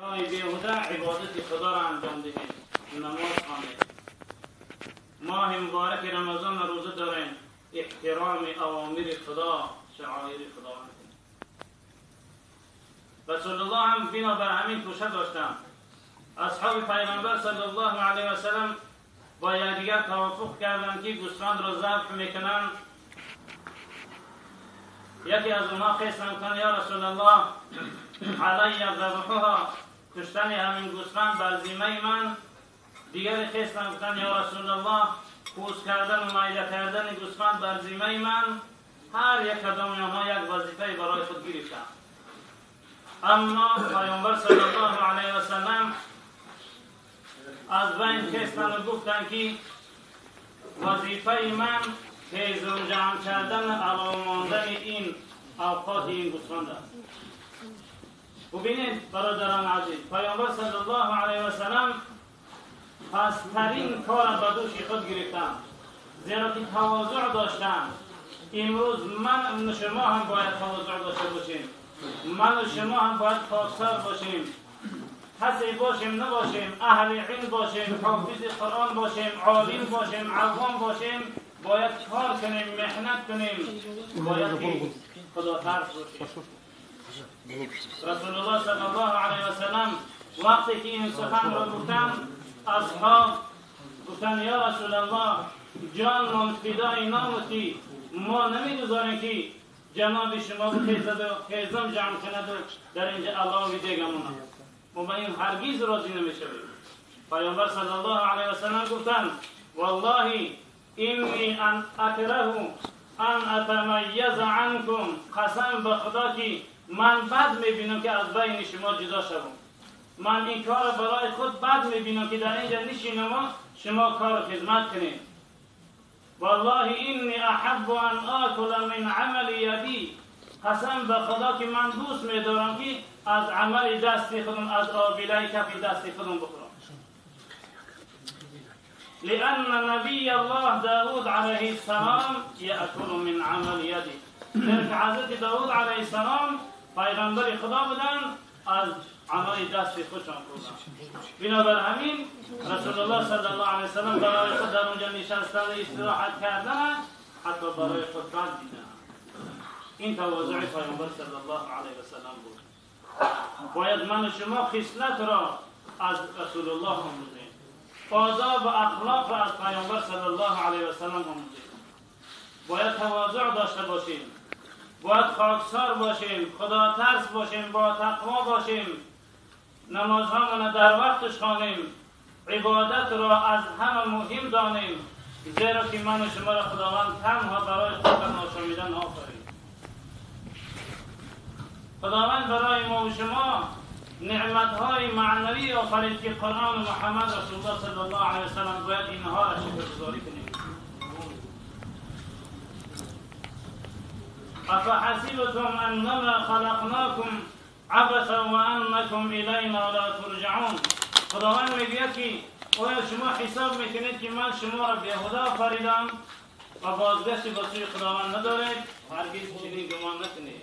بیهوده عبادت خدا را انجام دهیم، نماز خوانیم، ماه مبارک رمضان روزه داریم، احترام اوامر خدا، شعائر خدا. رسول الله هم بنابر همین توشه داشتند. اصحاب پیغمبر صلی الله علیه و سلم با یکدیگر توافق کردند که گوسفند را ذبح میکنند. یکی از اونها خواستند گفتند یا رسول الله علی ذبحها، کشتن همین گوسفند بر ذمه من. دیگر خواستند گفتند یا رسول الله پوست کردن و میده کردن گوسفند بر ذمه من. هر یک کدام آنها یک وظیفه برای خود گرفتند. اما پیامبر صلی الله علیه و سلم از بین خواستند و گفتند که وظیفه من هیزم جمع کردن و علاوه ماندن این اوقات این گوسفند است. ببینید برادران عزیز، پیامبر صلی الله علیه و سلم پسترین کار به دوش خود گرفتند، زیرا که تواضع داشتند. امروز من و شما هم باید تواضع داشته باشیم، من و شما هم باید خاکسار باشیم، کسی باشیم نباشیم، اهل علم باشیم، حافظ قرآن باشیم، عالم باشیم، عوام باشیم، باید کار کنیم، محنت کنیم، باید خدا ترس باشیم. رسول الله صلی الله علیه و سلم وقتی که این سخن را گفتند، اصحاب گفتند یا رسول الله جان من فدای نامتی، ما نمیگذاریم که جناب شما بخیزد و هیزم جمع کند و در اینجا الله دیگمون، ما به این هرگز راضی نمیشویم. پیامبر صلی الله علیه و سلم گفتند والله اینی ان اکره ان اتمیز عنکم، قسم به خدا که من بد میبینم که از بین شما جدا شوم، من این کار برای خود بد میبینم که در اینجا نشینم و شما کار خدمت کنید. والله اینی احب ان آکل من عمل یدی، قسم به خدا که من دوست میدارم که از عمل دست خودم، از آبله کف دست خودم بخورم. لأن نبی الله داود علیه السلام یأکل من عمل یدی، زیرا که حضرت داود علیه السلام پیغمبر خدا بودن، از عمل دست خودشان خوردن. بنابر همین رسول الله صلی الله علیه وسلم برای خود در اونجا نشستن و استراحت کردن، حتی برای خود بد دیدن. این تواضع پیامبر صلی الله علیه وسلم بود. باید من و شما خصلت را از رسول الله آموزیم، آداب و اخلاق را از پیامبر صلی الله علیه وسلم آموزیم. باید تواضع داشته باشیم، باید خاکسار باشیم، خدا ترس باشیم، با تقوا باشیم، نمازهامون در وقتش خوانیم، عبادت را از همه مهم دانیم، زیرا که من و شما را خداوند تنها برای خود آشامیدن آفرید. خداوند برای ما و شما نعمتهای معنوی آفرید که قرآن و محمد رسول الله صلی الله علیه وسلم باید اینها را شکرگزاری کنیم. افحسبتم انما خلقناکم عبثا وانکم الینا لا ترجعون. خداوند میگوید که آیا شما حساب میکنید که من شما را بیهوده آفریدم و بازگشتی به سوی خداوند ندارید؟ هرگز چنین گمان نکنید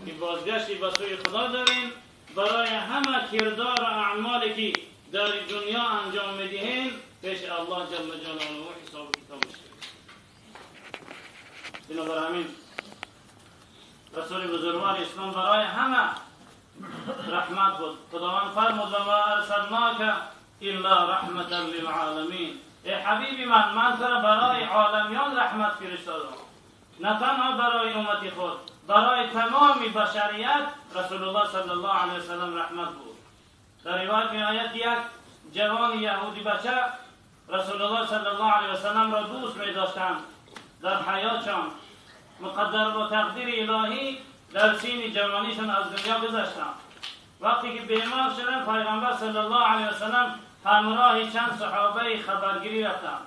که بازگشتی به سوی خدا داریم. برای همه کردار و اعمالی که در دنیا انجام میدهیم پیش الله جل جلاله حساب و کتاب میشه. بنابر همین رسول بزرگوار اسلام برای همه رحمت بود. خداوند فرمود و ما ارسلناک الا رحمتا للعالمین. ای حبیب من، من تو را برای عالمیان رحمت فرستادم، نه تنها برای امت خود، برای تمام بشریت رسول الله صلی الله علیه و سلم رحمت بود. در روایت می آید یک جوان یهودی بچه رسول الله صلی الله علیه و سلم را دوست می داشتند در حیاتشان، مقدر و تقدیر الهی در سین جوانیشان از دنیا گذشتند. وقتی که بیمار شدند پیغمبر صلی الله علیه و سلم همراه چند صحابه خبرگیری رفتند.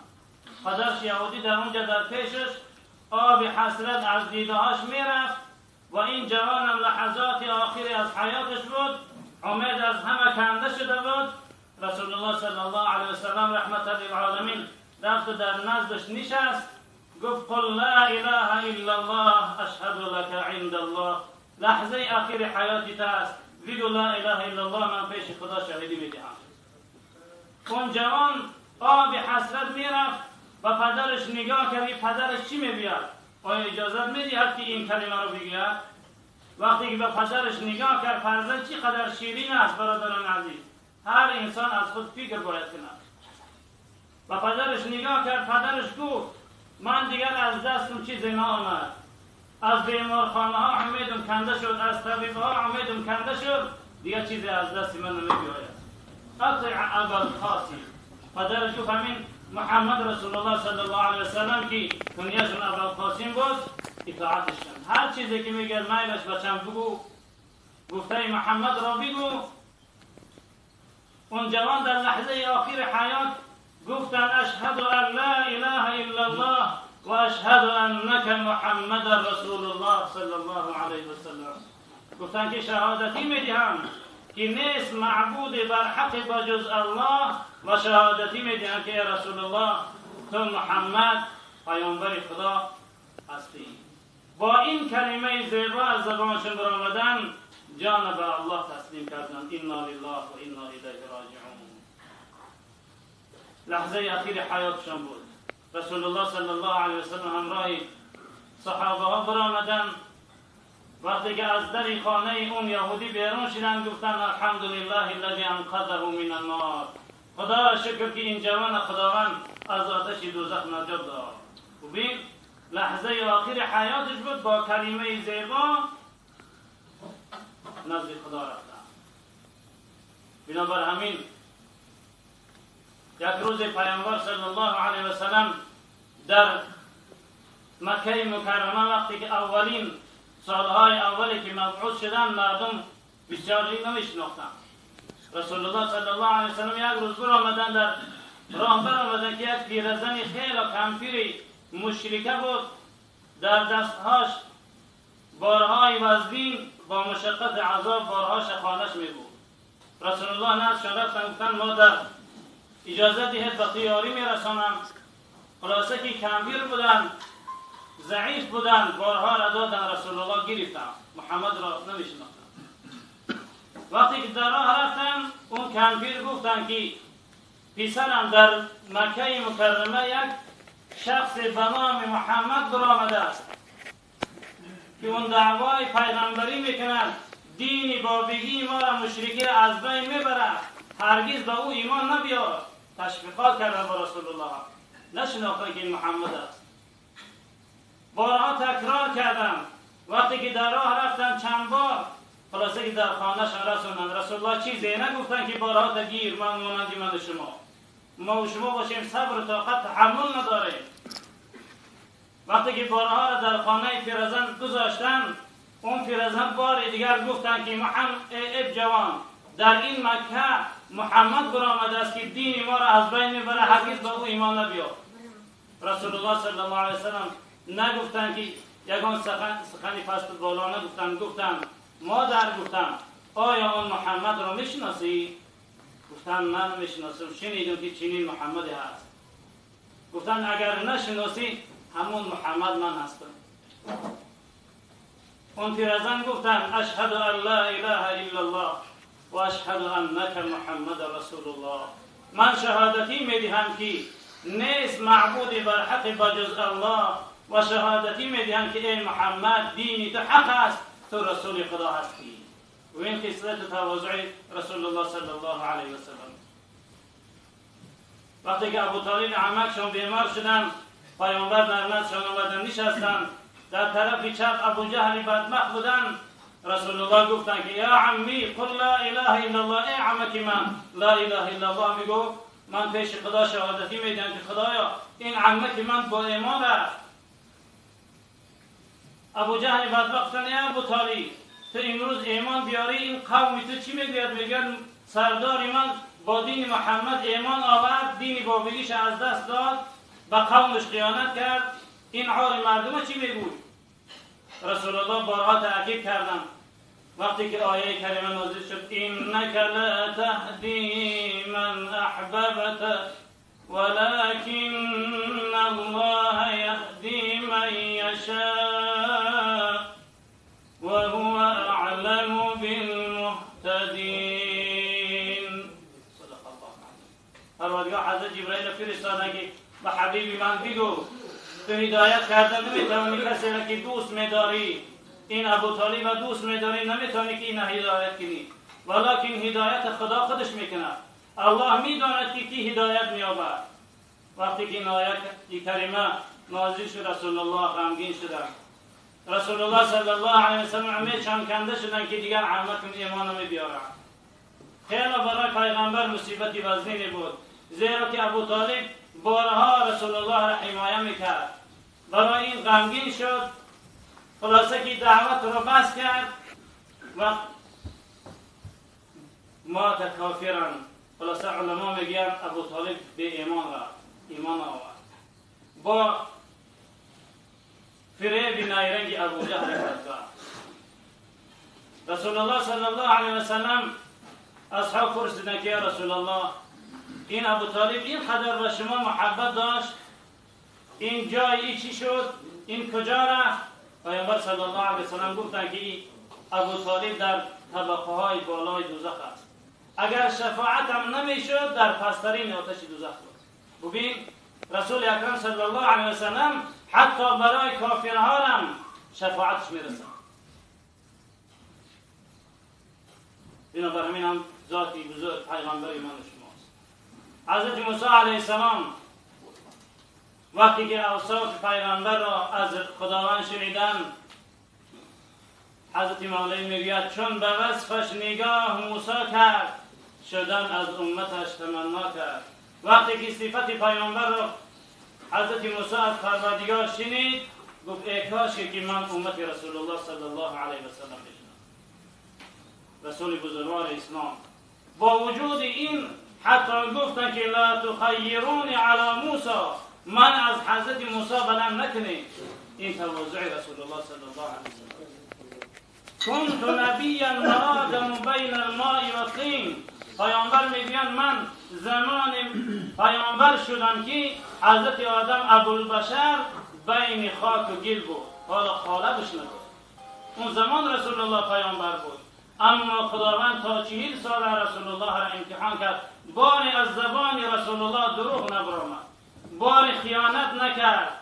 پدرش یهودی در اونجا در پیشش آب حسرت از دیدهاش میرفت و این جوانم لحظات آخری از حیاتش بود، امید از همه کنده شده بود. رسول الله صلی الله علیه و سلم رحمت للعالمین رفت و در نزدش نشست، گفت قل لا اله الا الله اشهد لك عند الله. لحظه اخیر حیاتی است، بگو لا اله الا الله، من پیش خدا شاهدی میدهم. اون جوان آب حسرت میرفت و پدرش نگاه کرد، پدرش چی میگوید؟ آیا اجازت میدهد که این کلمه رو بگوید؟ وقتی که به پدرش نگاه کرد، فرزند چقدر شیرین است برادران عزیز، هر انسان از خود فکر باید کند. و پدرش نگاه کرد، پدرش گفت من دیگر از دستم چیزی نآمد، از بیمارخانه ها امیدم کنده شد، از طبیب ها امیدم کنده شد، دیگر چیزی از دست من نمیآید. اطع ابا القاسم. پدرش گفت همین محمد رسول الله صلی الله علیه و سلم که کنیه‌شون ابا القاسم بود، اطاعتش کن. هر چیزی که میگه میلش بچم بگو، گفته محمد را بگو. اون جوان در لحظه آخر حیات گفتن اشهد ان لا اله الا الله و اشهد انک محمد رسول الله صلی الله علیه و سلم. گفتن که شهادتی میدهم که نیست معبود بر حق بجز الله، و شهادتی میدهم که ای رسول الله تو محمد پیامبر خدا هستی. با این کلمه زیبا از زبانشون برآمدن، جان به الله تسلیم کردند. انا لله و انا الیه راجعون. لحظه اخیر حیاتشان بود. رسول الله صلی الله علیه و سلم همراه صحابه ها برآمدند. وقتی که از در خانه اون یهودی بیرون شدند، گفتند الحمدلله الذی انقذه من النار. خدا را شکر که این جوان خداوند از آتش دوزخ نجات داد. ببین لحظه آخر حیاتش بود، با کلمه زیبا نزد خدا رفتن. بنابر همین یک روز پیامبر صلی الله علیه و سلم در مکه مکرمه، وقتی که اولین سالهای اولی که مبعوث شدن، مردم بسیاری نمیشناختند. رسول الله صلی الله علیه و سلم یک روز برآمدن، در راه برآمدن که یک پیرزن خیلی کمپیر مشرکه بود، در دستهاش بارهای وزنین با مشقت عذاب بارهاش خانهش می بود. رسول الله نزدشان رفتن، گفتن مادر اجازه دهید به تیاری میرسانم. خلاصه که کمپیر بودن، ضعیف بودن، بارها را دادن، رسول الله گرفتن، محمد را نمیشناختن. وقتی که در راه رفتن، اون کمپیر گفتن که پسرم در مکه مکرمه یک شخص به نام محمد برآمده است که اون دعوای پیغمبری میکند، دین بابگی ما را مشرکی از بین میبرد، هرگز به او ایمان نبیار. تشویقات کردن با رسول الله، نشناختن که این محمد است. بارها تکرار کردم. وقتی که در راه رفتن چند بار، خلاصه که در خانه‌شان رسوندن، رسول الله چیزی نگفتن که بارها تگیر من مانند من شما، ما و شما باشیم صبر و طاقت تحمل نداریم. وقتی که بارها را در خانه پیرزن گذاشتن، اون پیرزن بار دیگر گفتن که محمد ای جوان، در این مکه محمد برآمده است که دین ما را از بین میبره، هرگز به او ایمان نبیار. رسول الله صلی الله علیه و سلم نگفتن که یگان سخنی پست بالا نگفتن، گفتن مادر، گفتن آیا آن محمد را میشناسی؟ گفتن من نمیشناسم، شنیدم که چنین محمدی هست. گفتن اگر نشناسی همون محمد من هستم. اون پیرزن گفتن اشهد ان لا اله الا الله و اشهد انک محمد رسول الله. من شهادتی میدهم که نیست معبودی بر حق بجز الله، و شهادتی میدهم که ای محمد دینی تو حق است، تو رسول خدا هستی. و این خصلت تواضع رسول الله صلی الله علیه و سلم. وقتی که ابو طالب عمکشون بیمار شدن، پیامبر در نزدشان آمدن نشستند. در طرف چپ ابو جهل بدبخت بودن. رسول الله گفتند که یا عمی قل لا اله الا الله، ای عمک من لا اله الا الله میگو، من پیش خدا شهادتی میدم که خدایا این عمک من با ایمان رفت. ابو جهل بدبخت گفتند ای ابو طالب تو امروز ایمان بیاری، این قوم تو چی میگوید؟ میگن سردار من با دین محمد ایمان آورد، دین بابلیش از دست داد، به قومش خیانت کرد، این عار مردم چی میگوید؟ رسول الله بارها تأکید کردم. وقتی که آیه کریمه نازل شد انک لا تهدی من احببت ولكن الله یهدی من یشاء وهو اعلم بالمهتدین. پروردگار حضرت جبرائیل فرستادن که به حبیبی من بگو تو هدایت کردن نمیتوانی کسی را که دوست میداری، این ابو طالب را دوست میداری، نمیتوانی که این هدایت کنی، ولیکن هدایت خدا خودش میکنه. الله میداند که کی هدایت مییابد. وقتی که این آیه کریمه نازل شد، رسول الله غمگین شدند. رسول الله صلی الله علیه و سلم امیدشان کنده شدند که دیگر عمتون ایمان نمیبیارند. خیلی برای پیغمبر مصیبتی وزنی بود، زیرا که ابو طالب بارها رسول الله را حمایه میکرد. برای این غمگین شد. خلاصه که دعوت را بس کرد و مات کافرا. خلاصه علما میگن ابو طالب به ایمان رفت، ایمان آورد با فریب نایرنگ ابو جهل کذاب. رسول الله صلی الله علیه و سلم اصحاب پرسیدند که یا رسول الله، این ابو طالب این قدر به شما محبت داشت، این جای چی شد، این کجا رفت؟ پیامبر صلی الله علیه و سلم گفتند که ابو طالب در طبقه های بالای دوزخ است، اگر شفاعت هم نمیشد در پسترین آتش دوزخ بود. ببین رسول اکرم صلی الله علیه و سلم حتی برای کافرها هم شفاعتش میرسد. بنابراین هم ذاتی بزرگ پیغمبر ایمان شماست. حضرت موسی علیه السلام وقتی که اوصاف پیغمبر را از خداوند شنیدن، حضرت مولوی میگوید چون به وصفش نگاه موسی کرد، شدن از امتش تمنا کرد. وقتی که صفت پیامبر را حضرت موسی از پروردگار شنید، گفت ای کاش که من امت رسول الله صلی الله علیه و سلم بشنم. رسول بزرگوار اسلام با وجود این حتی گفتن که لا تخیرون علی موسی، من از حضرت موسی بلند نکنید. این تواضع رسول الله صلی الله علیه و سلم. كنت نبیا و آدم بین الماء والطین. پیامبر میگویند من زمان پیامبر شدم که حضرت آدم ابوالبشر بین خاک و گل بود، حالا قالبش نبود. اون زمان رسول الله پیامبر بود، اما خداوند تا 40 سال رسول الله را امتحان کرد. باری از زبان رسول الله دروغ نبرآمد، باری خیانت نکرد.